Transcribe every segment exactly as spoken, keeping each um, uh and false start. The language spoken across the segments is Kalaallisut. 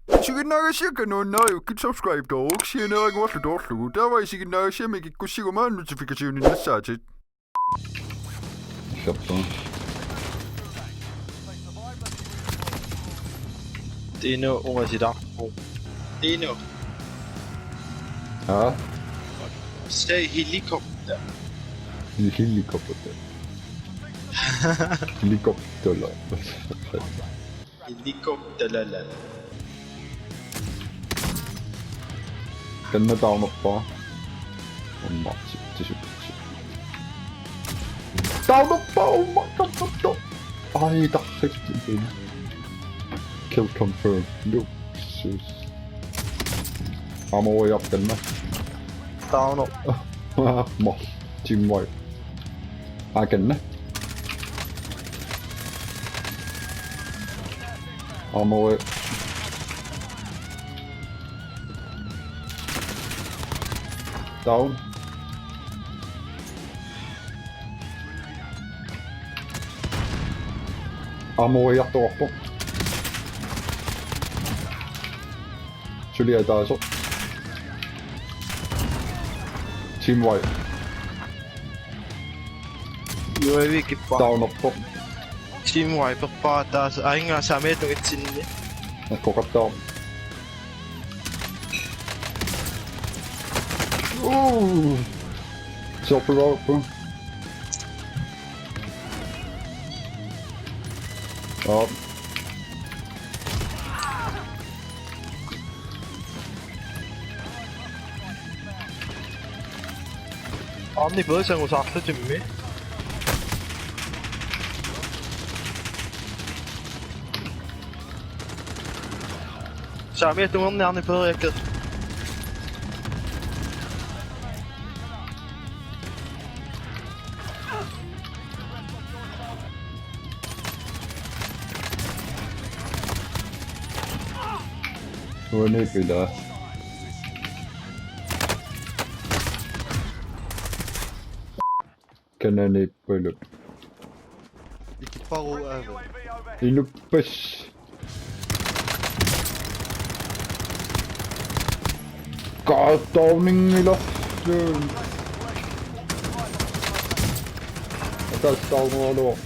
Isiginnaagassiakka nuannariukkit subscribe tooruuk sianeeraguarlu toorlugu. Taava isiginnaagassiami kikkussiguma notificationinnassaatit. Iserpaa. Tino ungasitarpoq. Tino. Aa? Say helicopter. Helicopter. Helicopter. Helikopterlala. Kanna taanerpaa. Umma, si-, si-, si-, taanerpaa, umma, kanna to. Ai, tarrikki. Kill confirm. Luksus. Amoyap kanna. Taaner. Ma, team wipe. Aa, kanna. Amoy. Down. Amoyartoqarpoq. Suli ataaseq. Team wipe. U A V kippa. Taanerpoq. Team wiperpara taas. Ainga saamiatunngitsinni. Nakkoqattaaq. Ooh. Super wipe. Op. Aamma perisangusarlutimmi. Saamiatunngorniarneq periakkit. Uani pila. Kanani pulu. Ikipparu aava. Inuppas. Qaattoorninngilarluun. Ataaseq taanerugaluaq.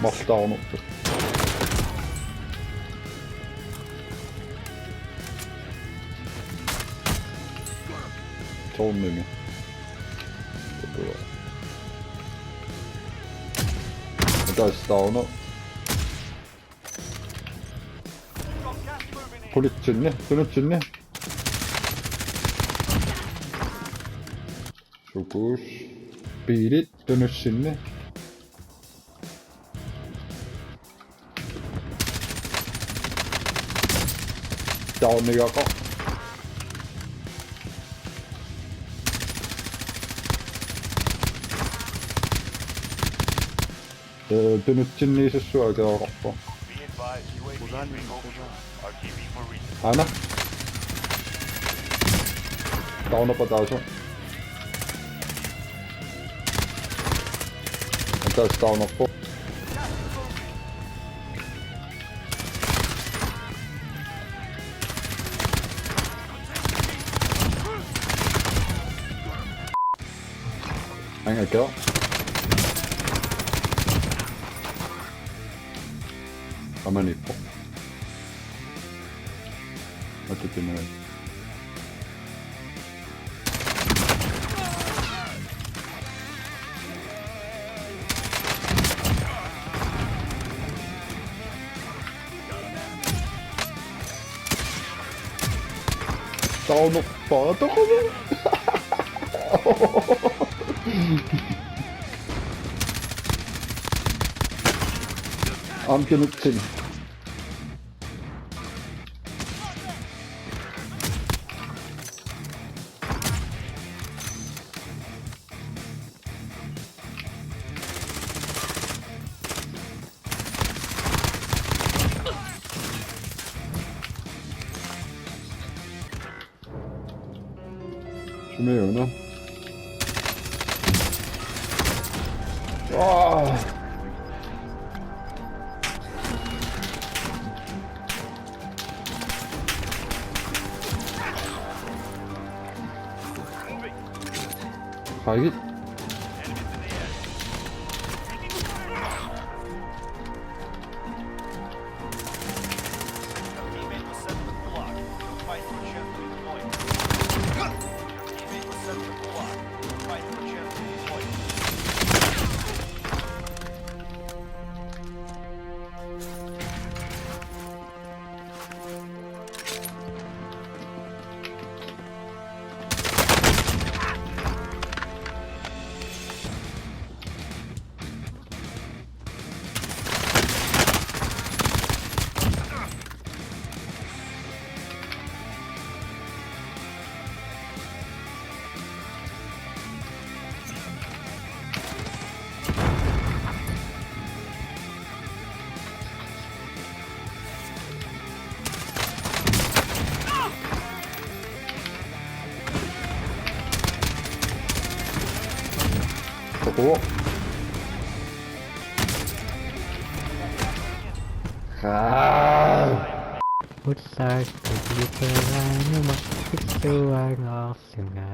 Marluk taanerput. Tårnene. Ataaseq taanerugaluaq. Politsinni, tunutsinni. Sukuus. Biilit tunutsinni. Taarnigaqaaq. Ee, tunutsinniisussuaq akeqarpoq. Be advised, U A V is being overrun. R T B for recon. Aana. Taanerput ataaseq. Ataaseq taanerpoq. Angakeo. Amanippoq. Atupinaa. Taanerpaaq toquvoq. Aamma tunutsinni. Sumiuna? Åh. Hej. Soqu. Haa. Ullaaq kikiperaanuma pilluanngorlunga.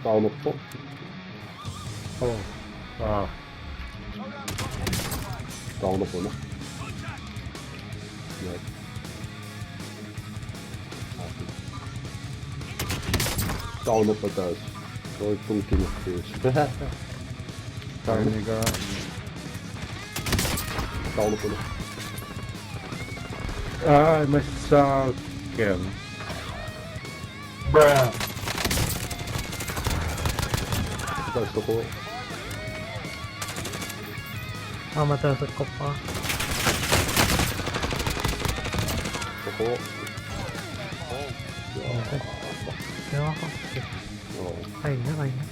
Taunuppoq. Oh. Ah. Taunuppoq una. Joo. Taunuppoq taas. Toi tunkin fish. Tauniga. Taunuppoq una. Ai, massakkut. Bruh. Taas soqu. Aamma taas soqu. Soqu. Joo. Joo. Joo. Aina, aina.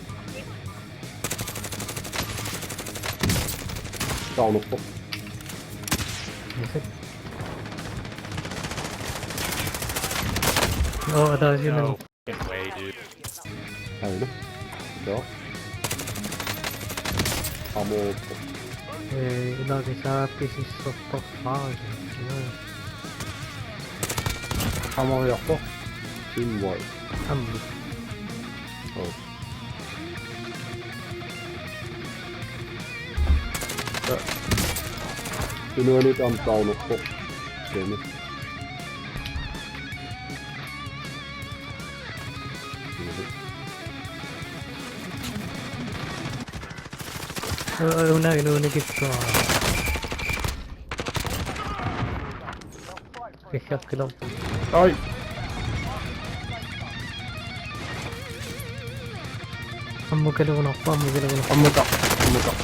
Taunuppoq. Yes. Oh, ada sini. No. Get away, dude. Aina. Joo. Ammo. Eh, ina kisa pisissoqqa. Ammo yappo. Team wipe. Ammo. Oh. Inuanut aamma taunuppoq. Kemi. Una, una, una, una, una. Ai. Ammukkaluarpoq, ammukkaluarpoq. Ammutaq, ammutaq.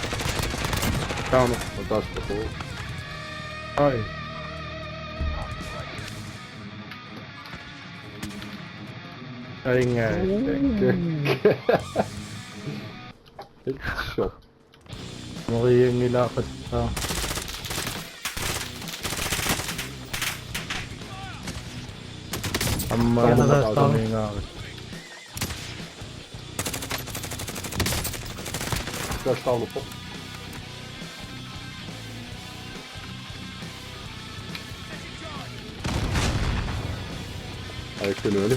Taama. Taas tuku. Ai. Ai, ngai. Headshot. Morianngilaaqqattaaq. Aamma. Kiana taas taama. Taas taama. Ai, kylläli.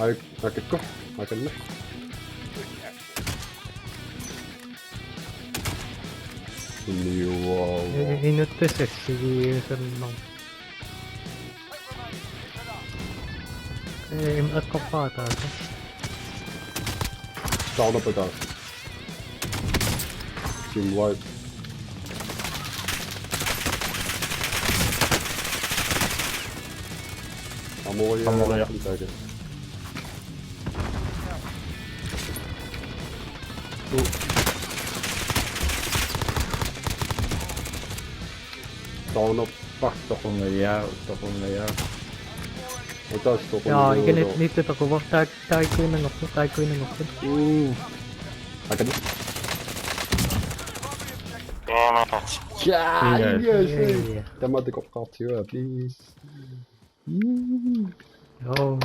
Ai, akikko, akanne. Niuaa. Inuttassaq sigiusannaq. Ee, im-, eqqorpara taanna. Taarnerpa taanna. Team wipe. Amoria. Amoria. Taake. Taarnerpa. Pak toqungajaavoq, toqungajaavoq. Utaas toqungajaavoq. Jaa, ikani nittut toquvoq, taak-, taakkuinnanngorput, taakkuinnanngorput. Uu. Akani. Damn it. Jaa, Yes. yes. Yeah. Tamaat takoqqaartigaa, please. Mm. Joo.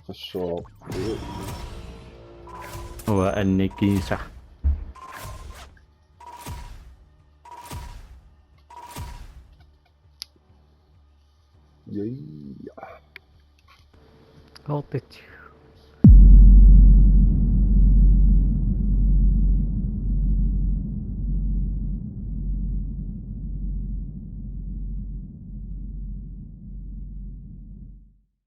Qassuaq. Uanga annikiisa. Jai. Kortit.